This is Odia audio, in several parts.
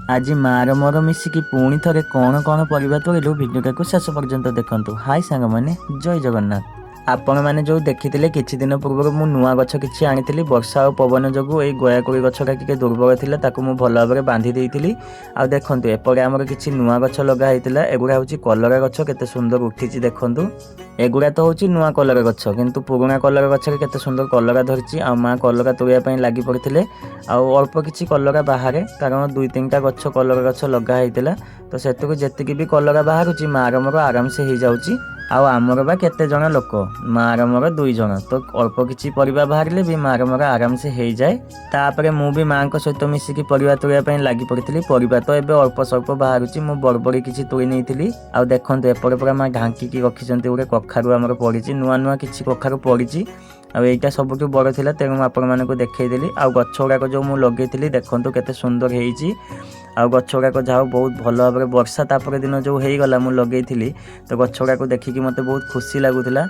ଆଜି ମାଆର ମୋର ମିଶିକି ପୁଣି ଥରେ କ'ଣ କ'ଣ ପରିବା ତୋଳିଲୁ, ଭିଡ଼ିଓଟାକୁ ଶେଷ ପର୍ଯ୍ୟନ୍ତ ଦେଖନ୍ତୁ। ହାଇ ସାଙ୍ଗମାନେ, ଜୟ ଜଗନ୍ନାଥ। ଆପଣମାନେ ଯେଉଁ ଦେଖିଥିଲେ, କିଛି ଦିନ ପୂର୍ବରୁ ମୁଁ ନୂଆ ଗଛ କିଛି ଆଣିଥିଲି। ବର୍ଷା ଆଉ ପବନ ଯୋଗୁଁ ଏଇ ଗୟାକୋଳି ଗଛଟା ଟିକେ ଦୁର୍ବଳ ଥିଲା, ତାକୁ ମୁଁ ଭଲ ଭାବରେ ବାନ୍ଧି ଦେଇଥିଲି। ଆଉ ଦେଖନ୍ତୁ, ଏପଟେ ଆମର କିଛି ନୂଆ ଗଛ ଲଗା ହେଇଥିଲା। ଏଗୁଡ଼ା ହେଉଛି କଲରା ଗଛ, କେତେ ସୁନ୍ଦର ଉଠିଛି ଦେଖନ୍ତୁ। ଏଗୁଡ଼ା ତ ହେଉଛି ନୂଆ କଲରା ଗଛ, କିନ୍ତୁ ପୁରୁଣା କଲରା ଗଛରେ କେତେ ସୁନ୍ଦର କଲରା ଧରିଛି। ଆଉ ମା କଲରା ତୋଳିବା ପାଇଁ ଲାଗି ପଡ଼ିଥିଲେ। ଆଉ ଅଳ୍ପ କିଛି କଲରା ବାହାରେ, କାରଣ ଦୁଇ ତିନିଟା ଗଛ କଲରା ଗଛ ଲଗା ହେଇଥିଲା। ତ ସେଥିରୁ ଯେତିକି ବି କଲରା ବାହାରୁଛି, ମାଆର ମୋର ଆରାମସେ ହେଇଯାଉଛି। ଆଉ ଆମର ବା କେତେ ଜଣ ଲୋକ? ମାଆର ମୋର ଦୁଇ ଜଣ। ତ ଅଳ୍ପ କିଛି ପରିବା ବାହାରିଲେ ବି ମାଆର ମୋର ଆରାମସେ ହେଇଯାଏ। ତାପରେ ମୁଁ ବି ମାଆଙ୍କ ସହିତ ମିଶିକି ପରିବା ତୋଳିବା ପାଇଁ ଲାଗି ପଡ଼ିଥିଲି। ପରିବା ତ ଏବେ ଅଳ୍ପ ସ୍ୱଳ୍ପ ବାହାରୁଛି। ମୁଁ ବରବଡ଼ି କିଛି ତୋଳି ନେଇଥିଲି। ଆଉ ଦେଖନ୍ତୁ, ଏପଟେ ପୁରା ମା ଢାଙ୍କିକି ରଖିଛନ୍ତି। ଗୋଟେ କଖାରୁ ଆମର ପଡ଼ିଛି, ନୂଆ ନୂଆ କିଛି କଖାରୁ ପଡ଼ିଛି। ଆଉ ଏଇଟା ସବୁଠୁ ବଡ଼ ଥିଲା, ତେଣୁ ମୁଁ ଆପଣମାନଙ୍କୁ ଦେଖେଇଦେଲି। ଆଉ ଗଛ ଗୁଡ଼ାକ ଯେଉଁ ମୁଁ ଲଗେଇଥିଲି, ଦେଖନ୍ତୁ କେତେ ସୁନ୍ଦର ହେଇଛି। ଆଉ ଗଛ ଗୁଡ଼ାକ ଯାହା ହଉ ବହୁତ ଭଲ ଭାବରେ, ବର୍ଷା ତାପରେ ଦିନ ଯେଉଁ ହେଇଗଲା, ମୁଁ ଲଗେଇଥିଲି, ତ ଗଛ ଗୁଡ଼ାକୁ ଦେଖିକି ମୋତେ ବହୁତ ଖୁସି ଲାଗୁଥିଲା।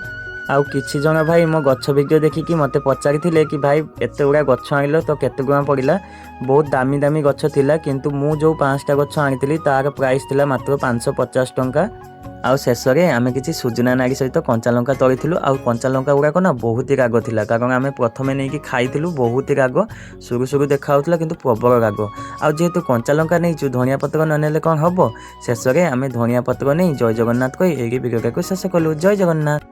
ଆଉ କିଛି ଜଣ ଭାଇ ମୋ ଗଛ ଭିଡ଼ିଓ ଦେଖିକି ମୋତେ ପଚାରିଥିଲେ କି ଭାଇ, ଏତେ ଗୁଡ଼ା ଗଛ ଆଣିଲ ତ କେତେ ଟଙ୍କା ପଡ଼ିଲା? ବହୁତ ଦାମୀ ଦାମୀ ଗଛ ଥିଲା, କିନ୍ତୁ ମୁଁ ଯେଉଁ 5ଟା ଗଛ ଆଣିଥିଲି, ତାର ପ୍ରାଇସ୍ ଥିଲା ମାତ୍ର 550 ଟଙ୍କା। ଆଉ ଶେଷରେ ଆମେ କିଛି ସୁଜନା ନାଡ଼ି ସହିତ କଞ୍ଚା ଲଙ୍କା ତଳିଥିଲୁ। ଆଉ କଞ୍ଚା ଲଙ୍କା ଗୁଡ଼ାକ ନା ବହୁତ ହି ରାଗ ଥିଲା, କାରଣ ଆମେ ପ୍ରଥମେ ନେଇକି ଖାଇଥିଲୁ। ବହୁତ ହି ରାଗ, ସୁରୁ ସୁରୁ ଦେଖାହେଉଥିଲା କିନ୍ତୁ ପ୍ରବଳ ରାଗ। ଆଉ ଯେହେତୁ କଞ୍ଚା ଲଙ୍କା ନେଇଛୁ, ଧଣିଆ ପତ୍ର ନ ନେଲେ କ'ଣ ହେବ? ଶେଷରେ ଆମେ ଧଣିଆ ପତ୍ର ନେଇ ଜୟ ଜଗନ୍ନାଥ କହି ଏଇ ଭିଡ଼ିଓଟାକୁ ଶେଷ କଲୁ। ଜୟ ଜଗନ୍ନାଥ।